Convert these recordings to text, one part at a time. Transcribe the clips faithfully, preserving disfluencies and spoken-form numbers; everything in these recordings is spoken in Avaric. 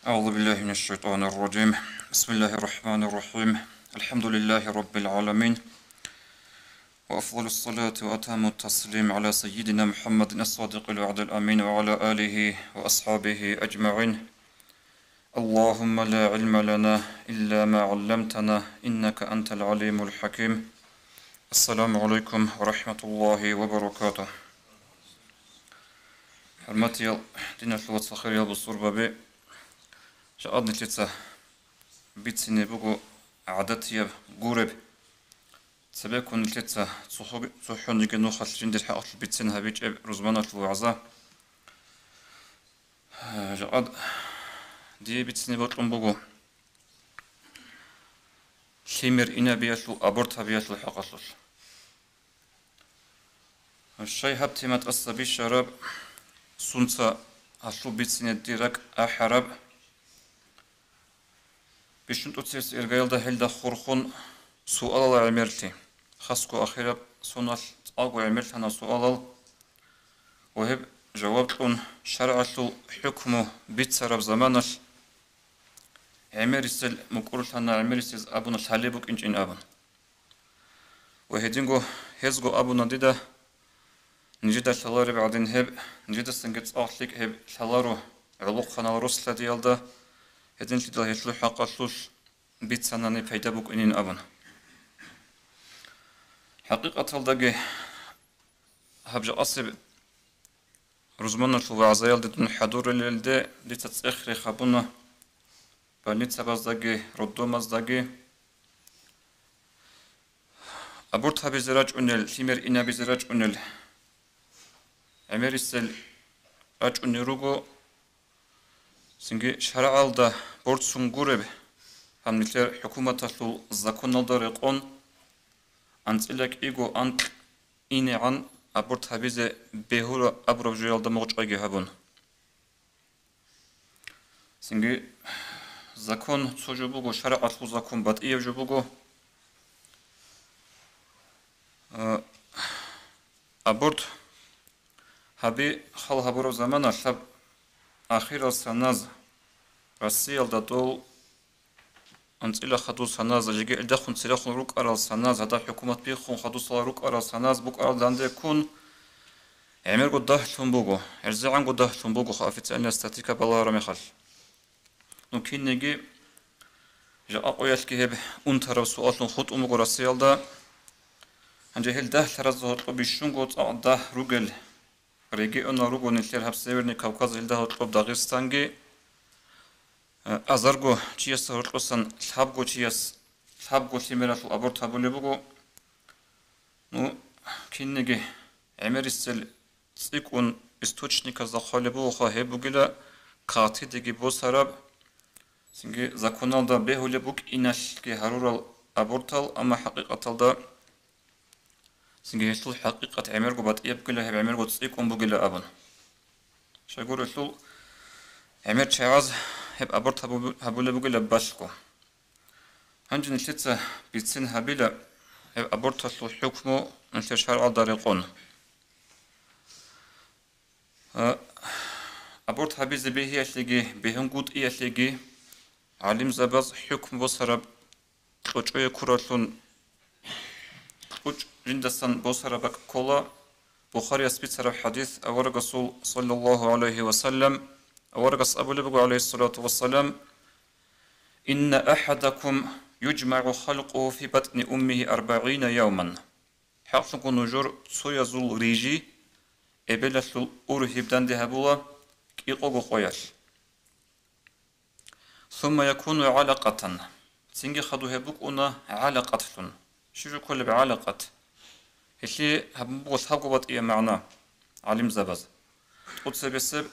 أعوذ بالله من الشيطان الرجيم. بسم الله الرحمن الرحيم. الحمد لله رب العالمين. وأفضل الصلاة وأتم التسليم على سيدنا محمد الصادق الوعد الأمين وعلى آله وأصحابه أجمعين. اللهم لا علم لنا إلا ما علمتنا إنك أنت العليم الحكيم. السلام عليكم ورحمة الله وبركاته. ХӀурматиял диналъул вацал, хириял бусурбаби, жакъа нилъеца бицине буго гӀадатияб гуреб, цебеккун нилъеца цохӀо-, цохӀониги нухалъ жиндир хӀакъалъулъ бицен гьабичӀеб рузманалъул вагӀза. Жакъа дие бицине бокьун буго лъимер инабиялъул, аборт гьабиялъул хӀакъалъулъ. Щай гьаб тема тӀаса бищараб, сунца гьалъул бицине дир ракӀ ахӀараб. Бищун тӀоцебесеб иргаялда гьелда хурхун суалал гӀемерлъи, хасго ахираб соналъ цӀакъго гӀемерлъана суалал ва гьеб жаваб кьун, шаргӀалъул хӀукму бицараб заманалъ гӀемерисел мукӀурлъана, гӀемерисез абуна лъалеб букӀинчӀин абун. Ва гьединго гьезго абуна дида, нижеда лъалареб гӀадин гьеб, нижедасанги цӀакъ лъикӀ гьеб лъаларо гӀолохъанал рос-лъадиялда, гьединлъидал гьелъул хӀакъалъулъ бицанани пайда букӀинин абун. ХӀакъикъаталдаги гьаб жакъасеб рузманалъул вагӀзаялде дун хӀадурулелде дица цӀех-рех гьабуна больницабаздаги, роддомаздаги. Аборт гьабизе рачӀунел, лъимер инабизе рачӀунел гӀемерисел рачӀунел руго, цинги шаргӀалда борцун гуреб, гьаб нилъер хӀукуматалъул законалда рекъон, анцӀила кӀиго анкь инегӀан аборт гьабизе бегьула абураб жоялда мугъчӀвайги гьабун. Цинги закон цо жо буго, шаргӀалъул закон батӀияб жо буго. А, аборт гьаби хал гьабураб замана лъаб ахирал саназ Россиялда дол анцӀила хадур саназ, жеги гӀелдахъун церехун рукӀарал саназ, гьадаб хӀукумат биххун хадусала рукӀарал саназ букӀарал данде ккун, гӀемерго дагьлъун буго, гӀерзегӀанго дагьлъун буго, официальная статистика балагьараб мехалъ. Ну, кинниги жакъа къоялъги гьеб унтараб суаллъун хутӀун буго Россиялда. Гьанже гьел дагьлъаразда гьоркьоб бищунго цӀакъ дагь ругел регионал руго нилъер гьаб Северный Кавказ, гьелда гьоркьоб Дагъистанги. Азарго чиясда гьоркьосан лъабго чияс лъабго лъимералъул аборт гьабулеб буго. Ну, кинниги гӀемерисел цӀикӀкӀун источниказда хъвалеб бугоха, гьеб бугила кагътидеги босараб, цинги законалда бегьулеб букӀиналъги гьарурал абортал, амма хӀакъикъаталда цинги гьелъул хӀакъикъат гӀемерго батӀияб бугила, гьеб гӀемерго цӀикӀкӀун бугила абун. Щайгурелъул гӀемер чагӀаз гьеб аборт гьабу-, гьабулеб бугила балъго. Гьанже нилъеца бицен гьабила гьеб аборталъул хӀукму нилъер шаргӀалда рекъон. А, аборт гьабизе бегьиялъеги, бегьунгутӀиялъеги гӀалимзабаз хӀукму босараб кьучӀое ккураллъун, кьучӀ жиндасан босараб бакӀ ккола. Бухарияс бицараб хӀадис, аварагасул, саллаллагьу гӀалайгьи ва саллам, аварагас абулеб буго, гӀалайгьиссалату вассалам: «Инна ахӀадакум южмагӀу халкъугьу фи батӀни уммигьи арбагӀина явман». ХӀакълъунго нужер цоязул рижи эбелалъул ургьиб данде гьабула кӀикъого къоялъ. «Сумма якуну гӀалакъатан». Цинги хадуб гьеб букӀуна гӀалакъатлъун. Щиб жо кколеб гӀалакъат? Гьелъие гьабун буго лъабго батӀияб магӀна гӀалимзабаз. ТӀоцебесеб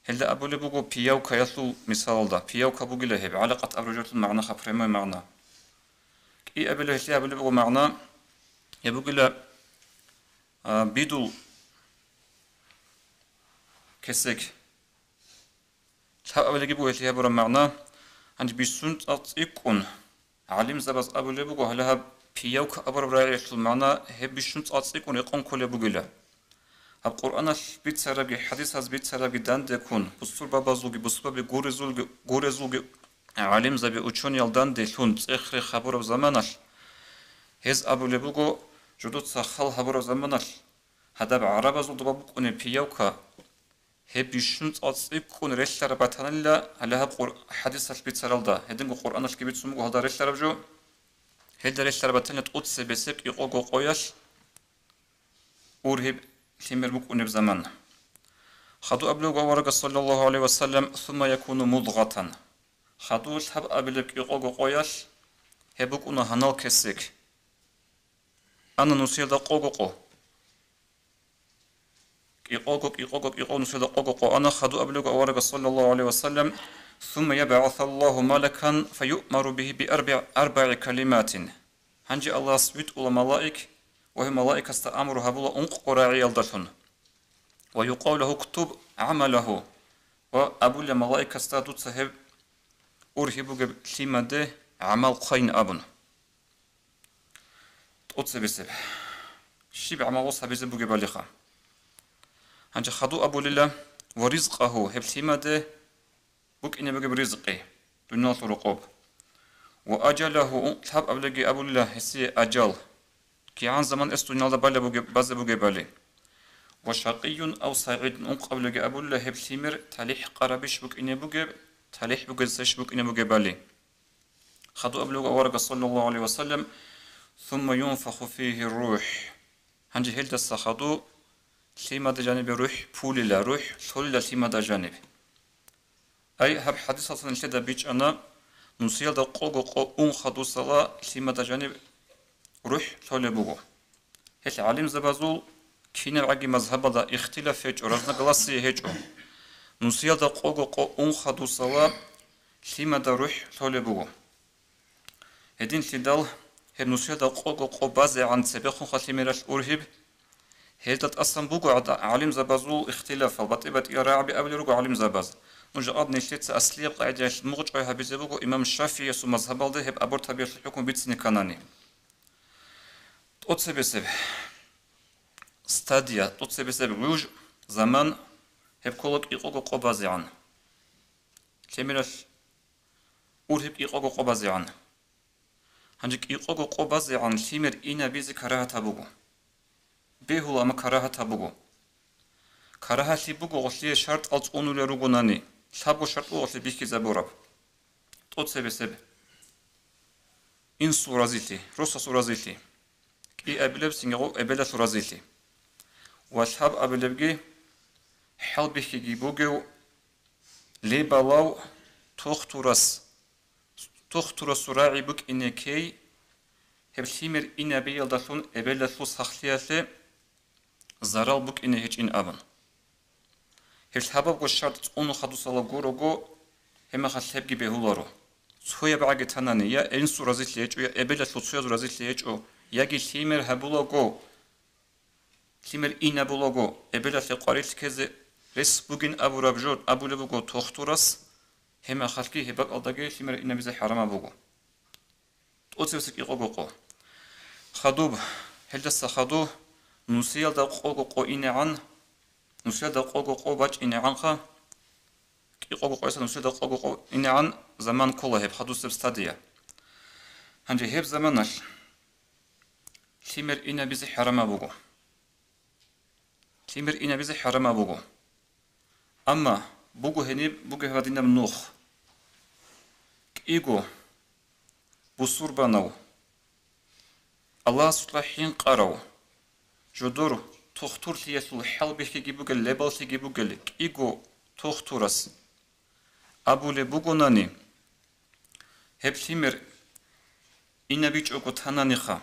гьелда абулеб буго пиявкаялъул мисалалда. Пиявка бугила гьеб, гӀалакъат абураб жоялъул магӀнаха, прямой магӀна. КӀиабилеб гьелъие абулеб буго магӀна, гьеб бугила, а, бидул кесек. Лъабабилеги буго гьелъие гьабураб магӀна, гьанже бищун цӀакъ цӀикӀкӀун. ГӀалимзабаз абулеб буго, гьале гьаб пиявка абураб рагӀиялъул магӀна гьеб бищун цӀакъ цӀикӀкӀун рекъон кколеб бугила. Аб Къуръаналъ бицарабги, хӀадисаз бицарабги данде ккун, бусурбабазулги, бусурбаби гурезулги, гурезулги гӀалимзаби, учёниял данде лъун цӀех-рех гьабураб заманалъ, гьез абулеб буго, жудуца хал гьабураб заманалъ, гьадаб гӀарабазул доба букӀунеб пиявка, гьеб бищун цӀакъ цӀикӀкӀун релълъараб батанила, гьале гьаб Къур-, хӀадисалъ бицаралда, гьединго Къуръаналъги бицун буго гьалда релълъараб жо, гьелда релълъараб батанила тӀоцебесеб кӀикъого къоялъ ургьиб лъимер букӀунеб заман. Хадуб абулеб буго аварагас, саллаллагьу гӀалайгьи ва саллам, «Сумма якуну мудгъатан». Хадуб лъабабилеб кӀикъого къоялъ гьеб букӀуна гьанал кесек. Ана нусиялда къого къо. КӀикъого, кӀикъого, кӀикъого нусиялда къого къо ана. Хадуб абулеб буго аварагас, саллаллагьу гӀалайгьи ва саллам, «Сумма ябгӀасаллагьу малакан фаюъмару бигьи би арбагӀи, арбагӀи калиматин». Гьанже Аллагьас витӀула малаик ва гьев малаикасда амру гьабула ункъго рагӀиялдалъун. «Ва юкъалу лагьу уктуб гӀамалагьу», ва абула малаикасда, «Дуца гьеб ургьиб бугеб лъимаде гӀамал хъвайин», абун. ТӀоцебесеб. Щиб гӀамал гьабизе бугебалиха? Гьанже хадуб абулила, «Ва ризкъагьу», гьеб лъимаде букӀине бугеб ризкъи, дуниялалъул рокъоб. «Ва ажалагьу», лъабабилебги абулила гьесие ажал, кигӀан заман эс дуниялда балеб бугеб-, базе бугебали. «Ва шакъийюн ав сагӀидун», ункъабилебги абулила гьеб лъимер талихӀ къарабищ букӀине бугеб, талихӀ бугезищ букӀине бугебали. Хадуб абулеб буго аварагас, саллаллагьу гӀалайгьи ва саллам, «Сумма юнфаху фигьи рухӀ». Гьанже гьелдаса хадуб лъимада жанибе рухӀ пулила, рухӀ лъолила лъимада жаниб. Ай, гьаб хӀадисалъ нилъеда бичӀчӀана, нусиялда къого къо ун хадусала лъимада жаниб рухӀ лъолеб буго. Гьелъ гӀалимзабазул кинабгӀаги мазгьабалда ихтилаф гьечӀо, разногласие гьечӀо. Нусиялда къого къо ун хадусала лъимада рухӀ лъолеб буго. Гьединлъидал гьеб нусиялда къого къо базегӀан цебехунха лъимералъ ургьиб, гьелда тӀасан буго гӀада-, гӀалимзабазул ихтилафал, батӀи-батӀиял рагӀаби абулел руго гӀалимзабаз. Ну, жакъад нилъеца аслияб къагӀидаялъ мугъчӀвай гьабизе буго имам ШафигӀиясул мазгьабалда гьеб абуртабиялъул хӀукму бицине кканани. ТӀоцебесеб стадия, тӀоцебесеб гӀуж, заман, гьеб ккола кӀикъого къо базегӀан. Лъимералъ ургьиб кӀикъого къо базегӀан. Гьанже кӀикъого къо базегӀан лъимер инабизе карагьатаб буго. Бегьула, амма карагьатаб буго. Карагьалъи буго гъолъие шартӀал цӀунулел ругонани, лъабго шартӀ буго гъолъие бихьизабураб. ТӀоцебесеб. Инсул разилъи, росасул разилъи. КӀиабилеб цинги гъо-, эбелалъул разилъи. Ва лъабабилебги хӀалбихьиги бугев лебалав тухтурас, тухтурасул рагӀи букӀине ккей, гьеб лъимер инабиялдалъун эбелалъул сахлъиялъе зарал букӀине гьечӀин абун. Гьеб лъабабго шартӀ цӀунун хадусала гурого, гьебмехалъ гьебги бегьуларо. Цояб гӀаги танани, я инсул разилъи гьечӀо, я эбелалъул цоязул разилъи гьечӀо, яги лъимер гьабулаго, лъимер инабулаго, эбелалъе къварилъи ккезе рес бугин абураб жо абулеб буго тухтурас, гьебмехалъги гьеб бакӀалдаги лъимер инабизе хӀарамаб буго. ТӀоцебесеб кӀикъого къо. Хадуб, гьелдаса хадуб, нусиялда къого къо инегӀан, нусиялда къого къо бачӀинегӀанха, кӀикъого къоясда нусиялда къого къо инегӀан заман ккола гьеб хадусеб стадия. Гьанже гьеб заманалъ лъимер инабизе хӀарамаб буго. Лъимер инабизе хӀарамаб буго. Амма буго гьениб бугеб гьадинаб нух. КӀиго бусурбанав, Аллагьасукьа хӀинкъарав, жодор тухтурлъиялъул хӀалбихьиги бугел, лебаллъиги бугел кӀиго тухтурас абулеб бугонани, гьеб лъимер инабичӀого тананиха,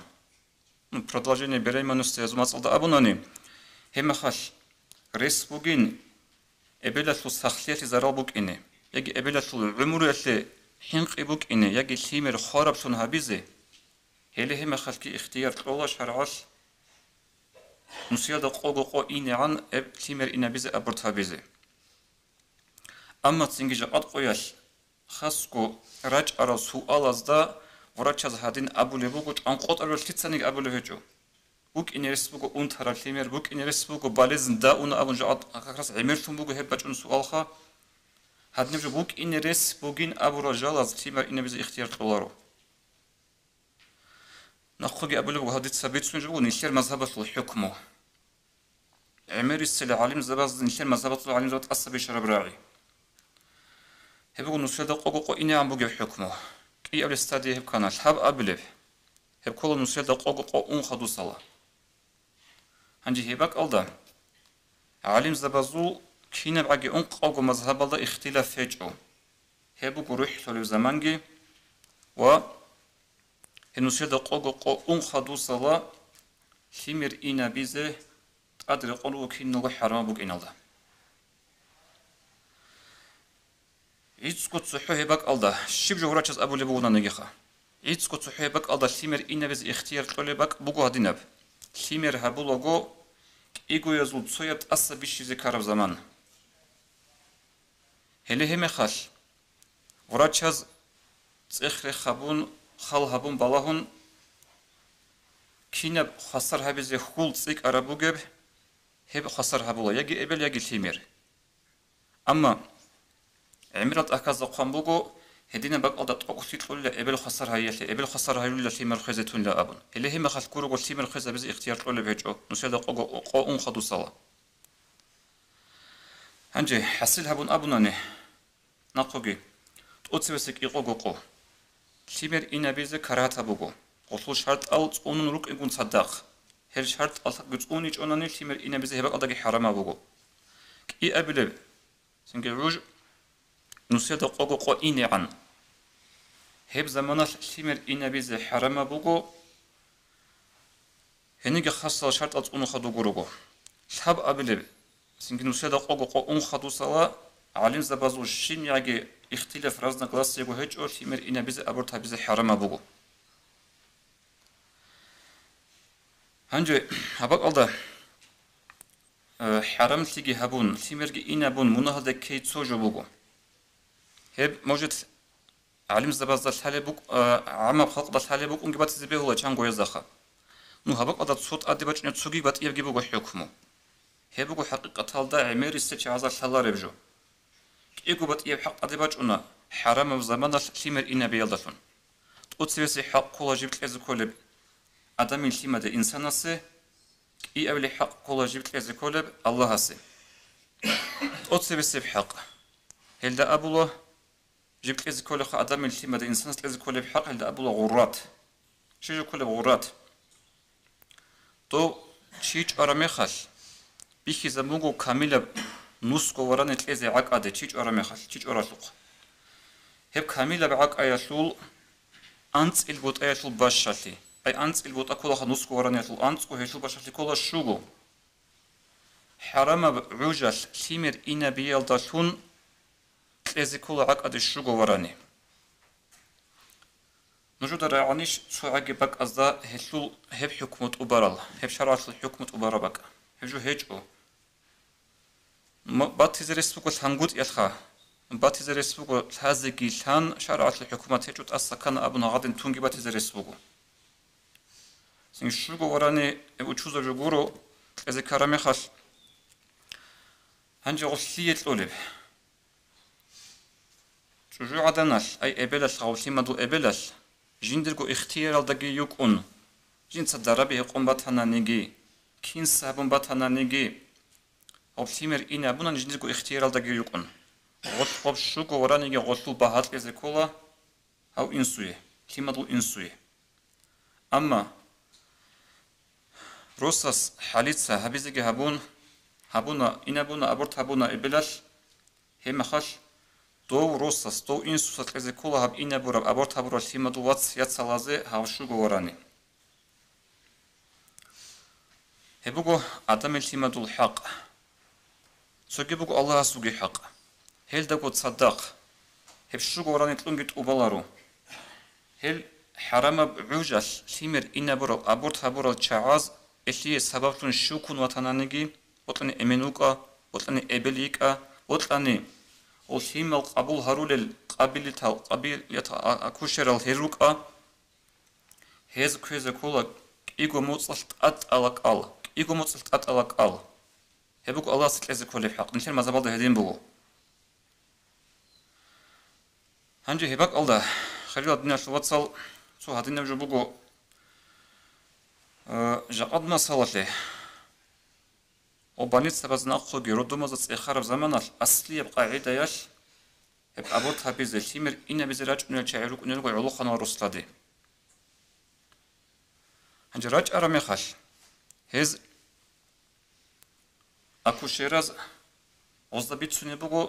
ну, продолжение беременности гьезул мацӀалда абунани, гьебмехалъ рес бугин эбелалъул сахлъиялъе зарал букӀине, яги эбелалъул гӀумруялъе хӀинкъи букӀине, яги лъимер хвараблъун гьабизе, гьеле гьебмехалъги ихтияр кьола шаргӀалъ нусиялда къого къо инегӀан гьеб лъимер инабизе аборт гьабизе. Амма цинги жакъад къоялъ хасго рачӀарал суалазда врачаз гьадин абулеб буго, чӀванкъотӀараб лъицаниги абулеб гьечӀо. БукӀине рес буго унтараб лъимер, букӀине рес буго болезнь да уна абун жо-, как раз гӀемерлъун буго гьеб бачӀун суалха. Гьадинаб жо букӀине рес бугин абурал жалаз лъимер инабизе ихтияр кьоларо. Нахъеги абулеб буго, гьадица бицунеб жо буго нилъер мазгьабалъул хӀукму. ГӀемерисел гӀалимзабаз, нилъер мазгьабалъул гӀалимзабаз тӀаса бищараб рагӀи. Гьеб буго нусиялда къого къо инегӀан бугеб хӀукму. КӀиабилеб стадия гьеб ккана, лъабабилеб. Гьеб ккола нусиялда къого къо ун хадусала. Гьанже гьеб бакӀалда гӀалимзабазул кинабгӀаги ункъавго мазгьабалда ихтилаф гьечӀо. Гьеб буго рухӀлъулеб заманги ва гьеб нусиялда къого къо ун хадусала лъимер инабизе тӀад рекъон руго киналго хӀарамаб букӀиналда. ГӀицӀго цохӀо гьеб бакӀалда, щиб жо врачаз абулеб бугонаниги ха. ГӀицӀго цохӀо гьеб бакӀалда лъимер инабизе ихтияр кьолеб бакӀ буго гьадинаб: лъимер гьабулаго кӀигоязул цояб тӀаса бищизе ккараб заман. Гьеле гьеб мехалъ врачаз цӀех-рех гьабун, хал гьабун балагьун, кинаб хвасар гьабизе хьул цӀикӀкӀараб бугеб, гьеб хвасар гьабула яги эбел, яги лъимер. Амма гӀемерал тӀахьазда хъван буго, гьединаб бакӀалда тӀокӀлъи кьолила эбел хвасар гьайиялъе, эбел хвасар гьаюлила лъимер хвезе тунила абун. Гьеле гьеб мехалъ гурого лъимер хвезабизе ихтияр кьолеб гьечӀо, нусиялда къого къо ун хадусала. Гьанже хӀасил гьабун абунани, нахъеги, тӀоцебесеб кӀикъого къо. Лъимер инабизе карагьатаб буго, гъолъул шартӀал цӀунун рукӀингун цадахъ. Гьел шартӀалги цӀуничӀонани лъимер инабизе гьеб бакӀалдаги хӀарамаб буго. КӀиабилеб, цинги гӀуж нусиялда къого къо инегӀан. Гьеб заманалъ лъимер инабизе хӀарамаб буго, гьениги хасал шартӀал цӀунун хадуго руго. Лъабабилеб, цинги нусиялда къого къо ун хадусала гӀалимзабазул щибниги ихтилаф, разногласиего гьечӀо, лъимер инабизе аборт гьабизе хӀарамаб буго. Гьанже гьаб бакӀалда, э, хӀарамлъиги гьабун, лъимерги инабун мунагьалда ккей цо жо буго. Гьеб, может, гӀалимзабазда лъалеб букӀ-, а, гӀаммаб халкъалда лъалеб букӀунги батизе бегьула чанго гьездаха. Ну, гьаб бакӀалда цо тӀаде бачӀунеб цоги батӀиябги буго хӀукму. Гьеб буго хӀакъикъаталда гӀемерисел чагӀазда лъалареб жо. КӀиго батӀияб хӀакъ тӀаде бачӀуна хӀарамаб заманалъ лъимер инабиялдалъун. ТӀоцебесеб хӀакъ ккола жиб кьезе кколеб адамил лъимаде инсанасе, кӀиабилеб хӀакъ ккола жиб кьезе кколеб Аллагьасе. ТӀоцебесеб хӀакъ. Гьелда абула, жиб кьезе кколебха адамил лъимада, инсанас кьезе кколеб хӀакъ, гьелда абула гъуррат. Щиб жо кколеб гъуррат? Дов чи чӀвараб мехалъ, бихьизабун буго камилаб нусго варани кьезе гӀакӀаде чи чӀвараб мехалъ, чи чӀваралъухъ. Гьеб камилаб гӀакӀаялъул анцӀил бутӀаялъул бащалъи, ай анцӀил бутӀа кколаха нусго вараниялъул анцӀго, гьелъул бащалъи ккола щуго. ХӀарамаб гӀужалъ лъимер инабиялдалъун кьезе ккола гӀакӀаде щуго варани. Нужеда рагӀанищ цо гӀаги бакӀазда гьелъул гьеб хӀукму тӀубарал, гьеб шаргӀалъул хӀукму тӀубараб бакӀ? Гьеб жо гьечӀо. М-, батизе рес буго лъангутӀиялъха. Батизе рес буго лъазеги лъан, шаргӀалъул хӀукумат гьечӀо, тӀаса ккана абун гьагъадин тунги батизе рес буго. Цин щуго варани гьеб учузаб жо гуро, кьезе ккараб мехалъ. Гьанже гъолъие кьолеб? ЧӀужугӀаданалъ, ай эбелалъ, гъавлъимадул эбелалъ, жиндирго ихтияралдаги йукӀун, жинца дараби гьекъон батананиги, кинса гьабун батананиги, гъавлъимер ин абунани жиндирго ихтияралдаги йукӀун. Гъолъ гъоб щуго вараниги гъолъул багьа кьезе ккола гьав инсуе, лъимадул инсуе. Амма росас хӀалица гьабизеги гьабун, гьабуна, ин абуна, аборт гьабуна эбелалъ, гьеб мехалъ дов росас, дов инсуса кьезе ккола гьаб ин абураб, аборт гьабураб лъимадул вац яцалазе гьав щуго варани. Гьеб буго Адамил лъимадул хӀакъ. Цоги буго Аллагьасулги хӀакъ. Гьелдаго цадахъ, гьеб щуго варани кьунги тӀубаларо. Гьел хӀарамаб гӀужалъ лъимер ин абурал, аборт гьабурал чагӀаз, гьелъие сабаблъун щив ккун ватананиги, бокьани эмен вукӀа, бокьани эбел йикӀа, бокьани гьев лъимал къабул гьарулел къабилитал, къабилиятал а-, акушерал гьел рукӀа, гьез кквезе ккола кӀиго моцӀалъ тӀатӀала кӀал, кӀиго моцӀалъ тӀатӀала кӀал. Гьеб буго Аллагьасда кьезе кколеб хӀакъ, нилъер мазгьабалда гьедин буго. Гьанже гьеб бакӀалда, хириял диналъул вацал, цо гьадинаб жо буго, э, жакъад масалалъе. Ва больницабаз нахъоги роддомазда цӀехараб заманалъ аслияб къагӀидаялъ гьеб аборт гьабизе, лъимер инабизе рачӀунел чагӀи рукӀунел руго гӀолохъанал росулъаде. Гьанже рачӀараб мехалъ, гьез акушераз гъозда бицунеб буго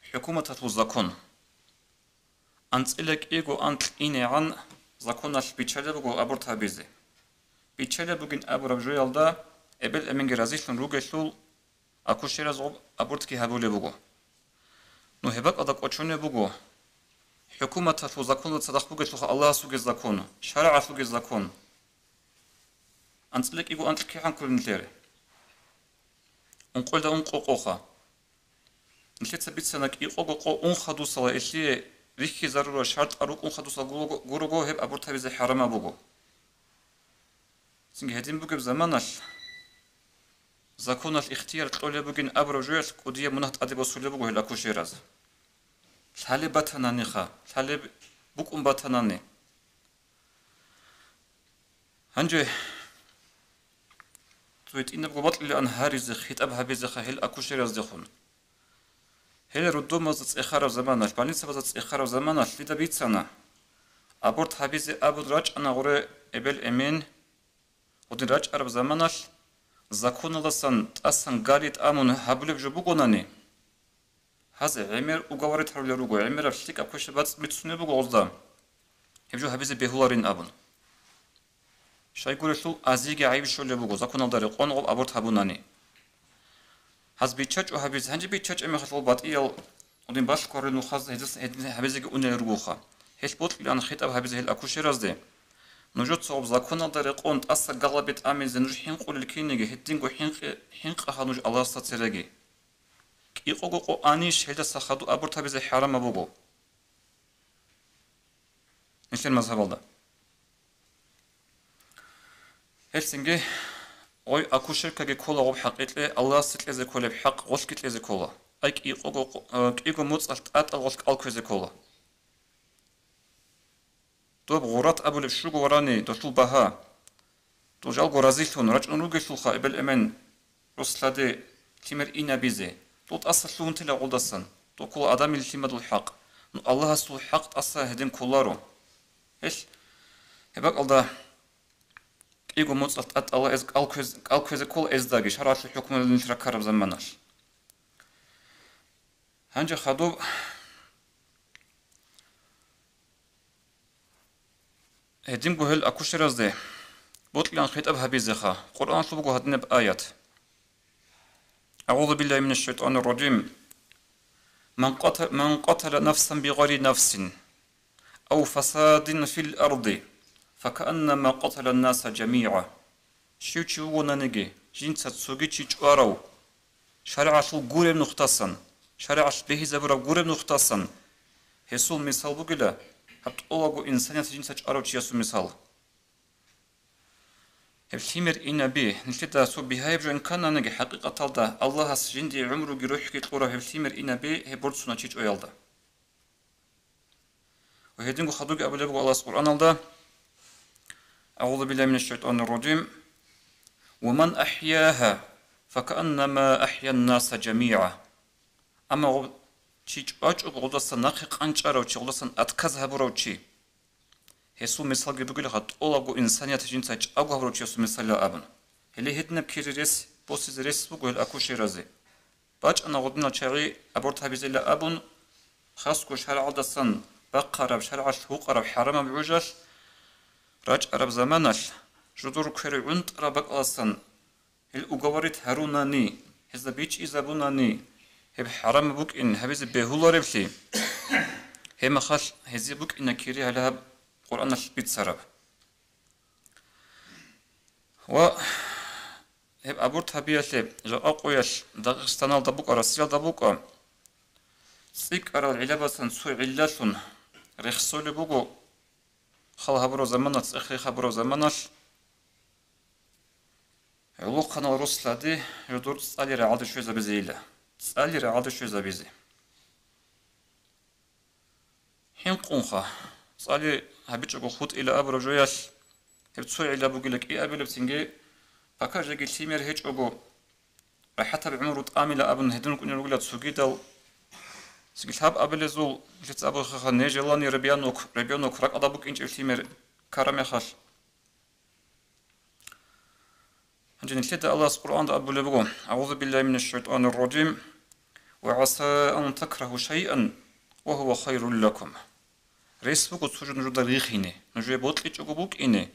хӀукуматалъул закон. АнцӀила кӀиго анкьинегӀан законалъ биччалеб буго аборт гьабизе. Биччалеб бугин абураб жоялда эбел-эменги разилъун ругелъул, акушераз гъоб абортги гьабулеб буго. Ну, гьеб бакӀалда кӀочонеб буго хӀукуматалъул законалда цадахъ бугелъулха Аллагьасулги закон, шаригӀалъулги закон. АнцӀила кӀиго анкь кигӀан кколеб нилъер? Ункъоялда ункъо къоха. Нилъеца бицана кӀикъого къо ун хадусала элъие рихьизарурал шартӀал рукӀун хадусала гурого, гурого гьеб аборт гьабизе хӀарамаб буго. Цинги гьедин бугеб заманалъ законалъ ихтияр кьолеб бугин абураб жоялъ кӀудияб мунагь тӀаде босулеб буго гьел акушераз. Лъалеб батананиха, лъалеб букӀун батанани. Гьанже цо гьитӀинабго бокьилаан гьаризе, хитӀаб гьабизеха гьел акушераздехун. Гьел роддомазда цӀехараб заманалъ, больницабазда цӀехараб заманалъ лъида бицана, аборт гьабизе абун рачӀана гъуре эбел-эмен, гъудин рачӀараб заманалъ законалдасан тӀасан гали тӀамун гьабулеб жо бугонани, гьаз гӀемер уговорить гьарулел руго, гӀемераб лъикӀаб квеша бацӀ бицунеб буго гъозда, гьеб жо гьабизе бегьуларин абун. Щайгурелъул азиги гӀайиб щолеб буго законалда рекъон гъоб аборт гьабунани. Гьаз биччачӀо гьабизе, гьанже биччачӀеб мехалъ гъоб батӀиял гъудин балъ ккарулел нухаз гьедин, гьедин гьабизеги унел ругоха. Гьелъ бокьилаан хитӀаб гьабизе гьел акушеразде. Нужеца гъоб законалда рекъон тӀаса галаби тӀамизе нуж хӀинкъулел киниги, гьединго хӀинкъи-, хӀинкъаха нуж Аллагьасда цереги. КӀикъого къо анищ гьелдаса хадуб аборт гьабизе хӀарамаб буго нилъер мазгьабалда. Гьелцинги гъой акушеркаги ккола гъоб хӀакъикье, Аллагьасде кьезе кколеб хӀакъ гъолъги кьезе ккола. Ай кӀикъого къо-, э, кӀиго моцӀалъ тӀатӀал гъолъ кӀал кквезе ккола. Доб гъурат абулеб щуго варани долъул багьа. Дол жалго разилъун рачӀун ругелъулха эбел-эмен, рос-лъади, лъимер инабизе. Дол тӀаса лъугьунтила гъолдасан. Дол ккола адамил лъимадул хӀакъ. Ну, Аллагьасул хӀакъ тӀаса гьедин кколаро. Гьелъ, гьеб бакӀалда кӀиго моцӀалъ тӀатӀала эз кӀал кквез-, кӀал кквезе ккола эздаги, шаргӀалъул хӀукмуялда нилъ раккараб заманалъ. Гьанже хадуб гьединго гьел акушеразде бокьилаан хитӀаб гьабизеха. Къуръаналъул буго гьадинаб аят. أعوذ بالله من الشيطان الرجيم. من قتل، من قتل نفسا بغير نفس أو فساد في الأرض فكأنما قتل الناس جميعا. Щив чи вугонаниги, жинца цоги чи чӀварав, шаригӀалъул гуреб нухдасан, шаригӀалъ бегьизабураб гуреб нухдасан, гьесул мисал бугила гьаб тӀолабго инсаният жинца чӀварав чиясул мисал. Гьеб лъимер инаби, нилъеда цо бигьаяб жо инкананиги, хӀакъикъаталда Аллагьас жиндие гӀумруги рухӀги кьурав гьеб лъимер инаби гьеб борцуна чи чӀваялда. Ва гьединго хадуги абулеб буго Аллагьас Къуръаналда, أعوذ بالله من الشيطان الرجيم. ومن أحياها فكأنما أحيا الناس جميعا. Амма гъо-, чи чӀвачӀого гъодаса нахъе къанчӀарав чи, гъодасан отказ гьабурав чи, гьесул мисалги бугелха тӀолабго инсаният жинца чӀаго гьабурав чиясул мисалила абун. Гьеле гьединаб кири рес босизе рес буго гьел акушеразе. БачӀана гъудинал чагӀи аборт гьабизела абун, хасго шаргӀалдасан бахъараб, шаргӀалъ гьукъараб хӀарамаб гӀужалъ рачӀараб заманалъ, жудур квер гӀунтӀараб бакӀаласан гьел уговорить гьарунани, гьезда бичӀчӀизабунани, гьеб хӀарамаб букӀин гьабизе бегьулареблъи, гьеб мехалъ гьезие букӀина кири гьалаб Къуръаналъ бицараб. Ва гьеб абурт гьабиялъе жакъа къоялъ Дагъистаналда букӀа, Россиялда букӀа, цӀикӀкӀарал гӀиллабасан цо гӀиллалъун рехсолеб буго, хал гьабураб заманалъ, цӀех-рех гьабураб заманалъ ГӀолохъанал рос лъади жодор цӀали рагӀалде щвезабизейила. ЦӀали рагӀалде щвезабизе. ХӀинкъунха, цӀали гьабичӀого хутӀила абураб жоялъ, гьеб цо гӀилла бугила кӀиабилеб, цинги, пока жеги лъимер гьечӀого, рахӀатаб гӀумру тӀамила абун гьедин рукӀунел ругила цогидал, цинги лъабабилезул, лъица абухъаха, не желание ребёнок, ребёнок ракӀалда букӀинчӀеб лъимер ккараб мехалъ. Гьанже нилъеда Аллагьас Къуръанда абулеб буго: «أعوذ بالله من الشيطان الرجيم. وعسى أن تكرهوا شيئا وهو خير لكم». Рес буго цо жо нужеда рихине, нужее бокьичӀого букӀине,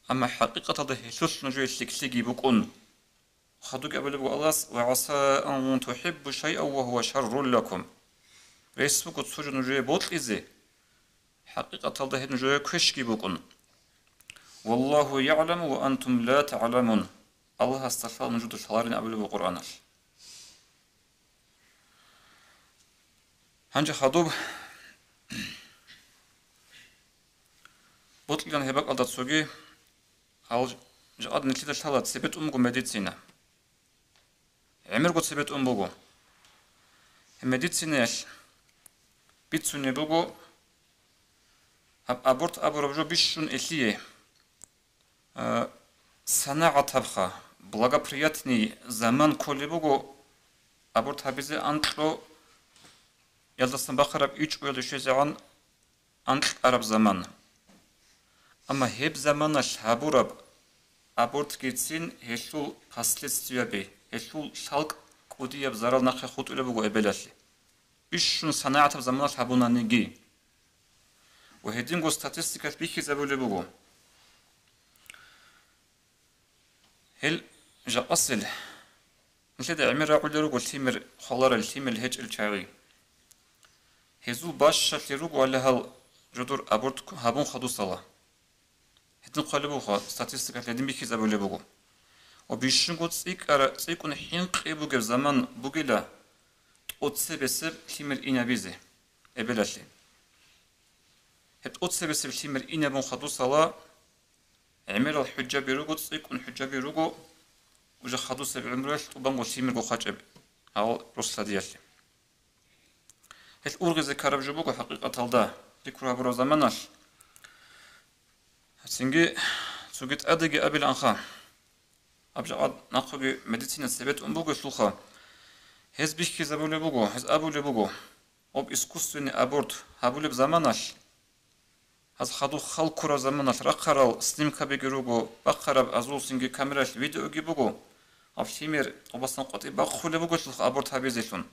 амма хӀакъикъаталда гьелъулъ нужее лъикӀлъиги букӀун. Хадубги абулеб буго Аллагьас: «وعسى أن تحبوا شيئا وهو شر لكم». Рес буго цо жо нужее бокьизе, хӀакъикъаталда гьеб нужее квешги букӀун. «والله يعلم وأنتم لا تعلمون». Аллагьасда лъала нужеда лъаларин абулеб буго Къуръаналъ. Гьанже хадуб бокьилан гьеб бакӀалда цоги, гьал жакъад нилъеда лъала цебетӀун буго медицина. ГӀемерго цебетӀун буго. Гьеб медицинаялъ бицунеб буго гьаб аборт абураб жо бищун элъие, а, санагӀатабха, благоприятный заман кколеб буго аборт гьабизе, анкьго ялдасан бахъараб ичӀго ялде щвезегӀан анкьараб заман. Амма гьеб заманалъ гьабураб абортгицин гьелъул последствияби, гьелъул лъалкӀ кӀудияб зарал нахъе хутӀулеб буго эбелалъе, бищун санагӀатаб заманалъ гьабунаниги. Ва гьединго статистикалъ бихьизабулеб буго. Гьел жакъасел нилъеда гӀемер рагӀулел руго лъимер хваларал, лъимер гьечӀел чагӀи. Гьезул бащалъе руго гьале гьал жодор аборт гьабун хадусала. Гьедин хъвалеб буго, статистикалъ гьедин бихьизабулеб буго. Ва бищунго цӀикӀкӀара-, цӀикӀкӀун хӀинкъи бугеб заман бугила тӀоцебесеб лъимер инабизе эбелалъе. Гьеб тӀоцебесеб лъимер инабун хадусала, гӀемерал хӀужаби руго, цӀикӀкӀун хӀужаби руго, уже хадусеб гӀумруялъ тӀубанго лъимерго хъачӀеб гьал рос лъадиялъе. Гьелъ ургъизе ккараб жо буго хӀакъикъаталда, пикру гьабураб заманалъ. Цинги цоги тӀадеги абиланха, гьаб жакъа нахъеги медицина цебетӀун бугелъулха, гьез бихьизабулеб буго, гьез абулеб буго, гьоб искусственный аборт гьабулеб заманалъ, гьаз хадуб хал ккураб заманалъ рахъарал снимкабиги руго, бахъараб азул цинги камералъ видеоги буго, гьаб лъимер гьобасан къватӀиб бахъулеб бугелъулха аборт гьабизелъун.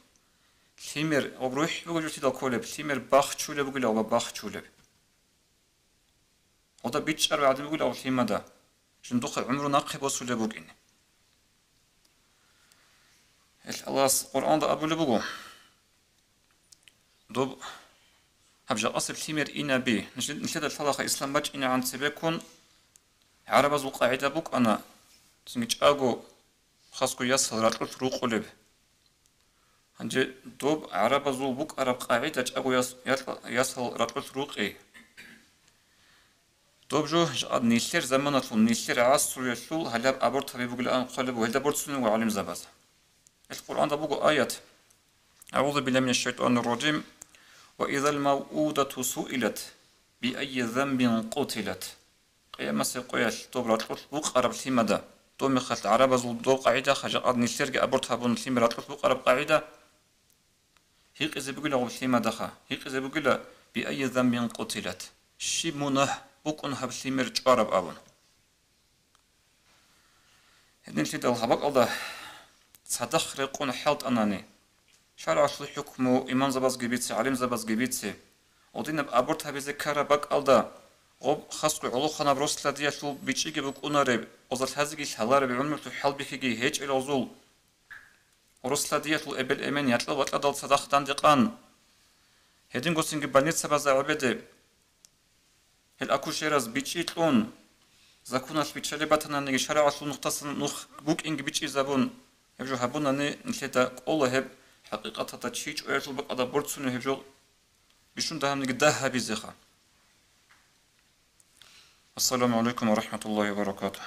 Лъимер гьоб рухӀ бугеб жо лъидал кколеб, лъимер бахчулеб бугила гьоба бахчулеб. Гьода бичӀчӀараб гӀадин бугила гьоб лъимада, жиндухъе гӀумру нахъе босулеб букӀин. Гьелъ Аллагьас Къуръанда абулеб буго, доб гьаб жакъасеб лъимер инаби, нилъ-, нилъеда лъалаха ислам бачӀинегӀан цебеккун гӀарабазул къагӀида букӀана, цинги чӀаго хасго ясал ракьулъ рукъулеб. Гьанже доб гӀарабазул букӀараб къагӀида чӀаго яс-, якьа-, ясал ракьулъ рукъи. Доб жо жакъа нилъер заманалъул, нилъер гӀасруялъул гьалаб аборт гьаби бугилан хъвалеб ва гьелда борцунеб гӀалимзабаз. Ил Къуръанда буго аят: «أعوذ بالله من الشيطان الرجيم. وإذا الموءودة سئلت بأي ذنب قتلت». Къиямасеб къоялъ доб ракьулъ букъараб лъимада, доб мехалъ гӀарабазул доб къагӀидаха, жакъа нилъерги аборт гьабун лъимер ракьулъ букъараб къагӀида, гьикъизе бугила гьоб лъимадаха, гьикъизе бугила: «بأي ذنب قتلت». Щиб мунагь букӀун гьаб лъимер чӀвараб абун. Гьединлъидал гьаб бакӀалда цадахъ рекъон хӀалтӀанани, шаргӀалъул хӀукму имамзабазги бице, гӀалимзабазги бице, гьединаб аборт гьабизе ккараб бакӀалда, гъоб хасго гӀолохъанаб рос лъадиялъул бичӀчӀиги букӀунареб, озалъазеги лъалареб гӀумрулъул хӀалбихьиги гьечӀел гъозул, рос лъадиялъул эбел-эмен якьал-вакьадал цадахъ данде къан, гьединго цинги больницабазда гӀебеде, гьел акушераз бичӀчӀи кьун, законалъ биччалеб батананиги, шаргӀалъул нухдасан нух букӀинги бичӀчӀизабун, гьеб жо гьабунани, нилъеда кӀола гьеб хӀакъикъаталда чи чӀваялъул бакӀалда борцунеб гьеб жо бищун дагьабниги дагь гьабизеха. Ассаламу гӀалайкум ва рахӀматуллагьи ва баракатугь.